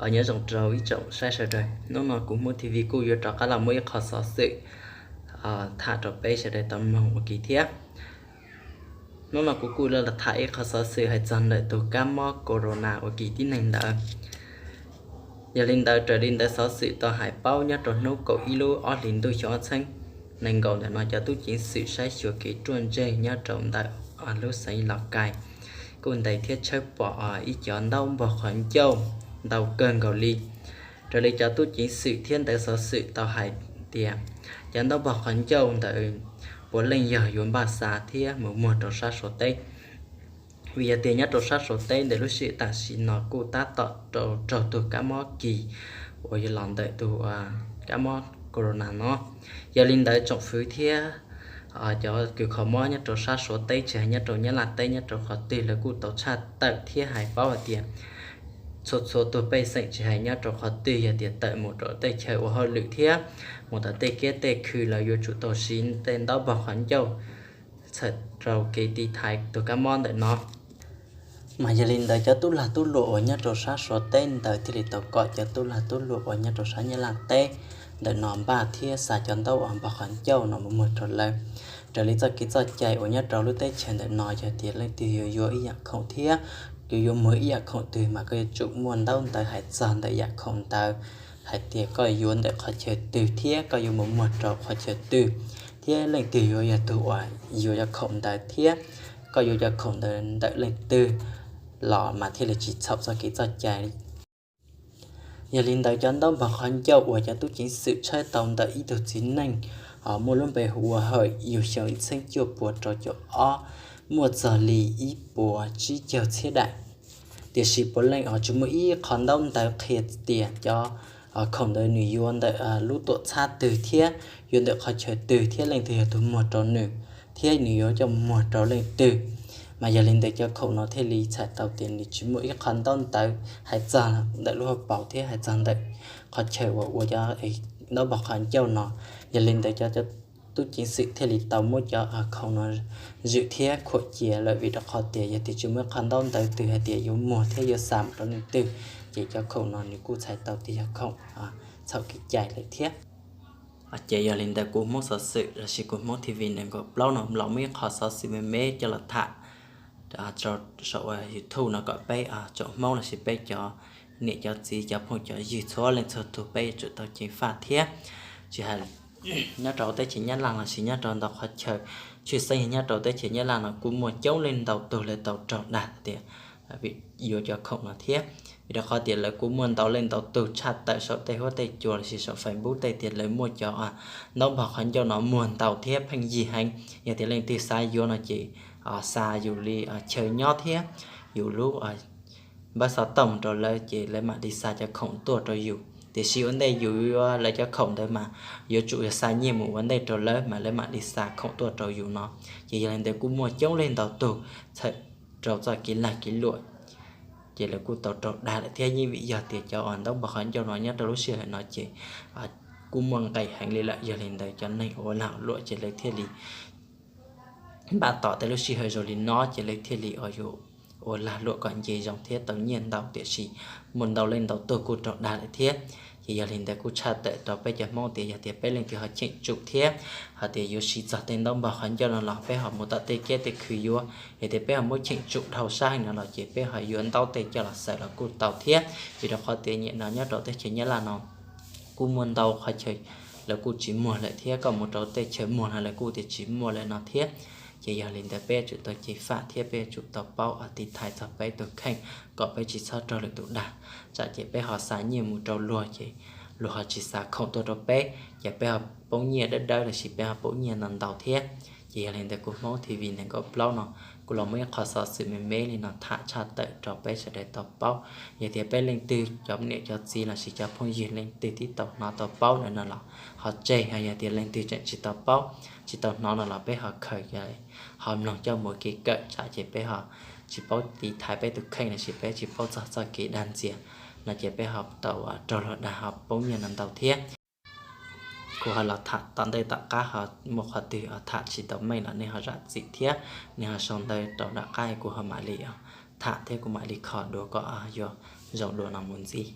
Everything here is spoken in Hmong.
Nyob zoo rau ib tsoom saib sawv daws, hnub no kuv Hmoob T V kuj yuav rov qab los muaj ib qho xov xwm tham rau peb sawv daws tau mloog ua ke thiab. Hnub no kuv kuj los tham ib qho xov xwm hais txog ntawm tus kab mob corona ua ke tib neeg ntawd. Yog li ntawd, raws li ntawv xov xwm tau hais paub, nyob rau hnub kaum ib lub ob hlis ntuj xyoo ob txhiab nees nkaum ntawm no, cov tub ceev xwm saib xyuas kev ruaj ntseg nyob rau ntawm lub xeev Los Kais kuj ntes thiab tshawb pom ib cov ntaub npog qhov ncauj ntau kawg nkaus li. Raws li cov tub ceev xwm thiab ntawv xov xwm tau hais tias, cov ntaub npog qhov ncauj ntawd puav leej yog yuav npaj xa thiab mus muag rau sab Suav teb. Vim yog tias nyob rau sab Suav teb ntawm lub sij hawm tam sim no kuj tab tom rau raug tus kab mob kis uas yog los ntawm tus kab mob corona no. Yog li ntawd, tsoom fwv thiab cov kws kho mob nyob rau sab Suav teb, tsis hais nyob rau Nyab Laj teb, nyob rau qhov twg, lawv kuj tau tshaj tawm thiab hais paub hais tias txhua txhua tus pej xeem, tsis hais nyob rau qhov twg, yog tias tawm mus rau tej chaw ua hauj lwm thiab mus tom tej kiab tej khw, lawv yuav tsum tau siv tej ntaub npog qhov ncauj txhawm rau kev tiv thaiv tus kab mob ntawm no. Mas yog li ntawd, cov tub lag tub luam uas nyob rau sab Suav teb ntawd thiaj li tau kom cov tub lag tub luam uas nyob rau sab Nyab Laj teb ntawm no npaj thiab xa cov ntaub uas npog qhov ncauj no mus muag rau lawv. Raws li txoj kev txoj cai uas nyob rau lub teb chaws ntawm no, yog tias leej twg yuav yuav ib yam khoom thiab yuav yuav muag ib yam khoom twg, mas koj yuav tsum muaj ntaub ntawv hais txog ntawm yam khoom ntawd, hais tias koj yuav ntawm qhov chaw twg thiab koj yuav mus muag rau qhov chaw twg, thiab leej twg yuav yog tus uas yuav cov khoom ntawd thiab koj yuav cov khoom ntawd ntawm leej twg los mas thiaj li tsis txhaum txoj kev txoj cai. Yog li ntawd, cov ntaub npog qhov ncauj uas cov tub ceev xwm tshawb tau ntawm ib tug txiv neej muaj lub npe hu ua Hawm, yug xyoo ib txhiab cuaj puas rau caum ob, muaj txog li ib puas tsib caug txhiab daim. Tiam sis puav leej tsis muaj ib qho ntaub ntawv qhia tias cov khoom ntawd nws yuav ntawm lub tuam txhab twg thiab yuav ntawm qhov chaw twg thiab leej twg yog tus muag rau nws thiab nws yuav coj muag rau leej twg. Mas yog li ntawd, cov khoom no thiaj li txhais tau tias nws tsis muaj ib qho ntaub ntawv hais txog ntawm lub hauv paus thiab hais txog ntawm qhov chaw uas ua cov ntaub npog qhov ncauj no. Yog li ntawd, cov tub ceev xwm thiaj li tau muab cov khoom no zwm thiab khuam cia lawm, vim rau qhov tias yog tias tsis muaj ib qho ntaub ntawv twg hais tias yuav muag thiab yuav xa mus rau leej twg, ces cov khoom no nws kuj txhais tau tias yog khoom txhaum kev cai lawm thiab. Ces yog li ntawd, kuv Hmoob Xov Xwm lossis kuv Hmoob T V nees nkaum plaub no los muaj ib qho xov xwm me me coj los tham rau saum YouTube no kom peb tsoom Hmoob lossis peb cov niam cov txiv cov phooj cov ywg txhua leej txhua tus peb yuav tsum tau ceev faj thiab. Tsis hais nyob rau teb chaws Nyab Laj lossis nyob rau ntau qhov chaw, tshwj xeeb yog nyob rau teb chaws Nyab Laj no kuj muaj coob leej ntau tug lawv tau raug dag tias yuav cov khoom no thiab. Vim rau qhov tias lawv kuj muaj ntau leej ntau tug tshaj tawm saum tej huab tej cua lossis saum Facebook tej tias lawv muaj cov ntaub npog qhov ncauj no muag ntau thiab pheej yig heev. Yog tias leej twg xav yuav no ces xa yus li chaw nyob thiab yus lub npawb xov tooj rau lawv ces lawv mam li xa cov khoom tuaj rau yus. Tiam sis ua ntej yus yuav lawv cov khoom ntawd mas yuav tsum yog xa nyiaj mus ua ntej rau lawv mas lawv mam li xa khoom tuaj rau yus no. Ces yog li ntawd kuj muaj coob leej ntau tug txhawm rau txoj kev lag kev luam, ces lawv kuj tau raug dag lawm thiab. Yeej vim yog tias cov uas ntaub npog qhov ncauj no nyob rau lub sij hawm no ces kuj muaj nqis heev li lawm, yog li ntawd cov neeg uas lag luam ces lawv thiaj li npaj tos tej lub sij hawm zoo li no ces lawv thiaj li yuav ua lag luam kom nce zoo thiab tau nyiaj ntau, tiam sis muaj ntau leej ntau tug kuj raug dag lawm thiab. Ces yog li ntawd kuj tshaj tawm rau peb cov Hmoob tias yog tias peb leej twg ho cheem tsum thiab hais tias yuav siv txog tej ntaub npog qhov ncauj no los peb ho mus tom tej kiab tej khw yuav, yog tias peb ho muab cheem tsum dhau sab heev no los ces peb ho yuav ntaub tej coj los xaws los kuj tau thiab. Vim rau qhov tias nim no nyob rau teb chaws Nyab Laj no kuj muaj ntau qhov chaw lawv kuj tsis muag lawm thiab, koj mus rau tej chaw muag no lawv kuj tias tsis muaj lawm no thiab. Ces yog li ntawd peb yuav tsum tau ceev faj thiab peb yuav tsum tau paub tiv thaiv txog peb tus kheej kom peb tsis txhob raug lwm tus dag. Tsam ces peb ho xa nyiaj mus rau luag ces luag ho tsis xa khoom tuaj rau peb, ces peb ho poob nyiaj dawb dawb lossis peb ho poob nyiaj ntau ntau thiab. Ces yog li ntawd kuv Hmoob T V nees nkaum plaub no kuj los muaj ib qho xov xwm me me li no tham tshaj tawm rau peb sawv daws tau paub. Yog tias peb leej twg cov niam cov txiv lossis cov phooj ywg leej twg twb tau hnov tau paub ntawm no los ho tseg, yog tias leej twg tseem tsis tau paub tsis tau hnov no los peb ho khaws ho mloog coj mus kev kawm, tsam ces peb ho tsis paub tiv thaiv peb tus kheej lossis peb tsis paub txog txoj kev dag ntxias no ces peb ho tau raug luag dag ho poob nyiaj ntau ntau thiab. Kuv ho los tham tom ntej tom qab ho muaj qhov twg tham tsis tau meej los nej ho zam txim thiab, nej ho sau ntawv rau nram qab kuv ho mam li tham thiab kuv mam li kho dua kom yuav zoo dua no mus ntxiv.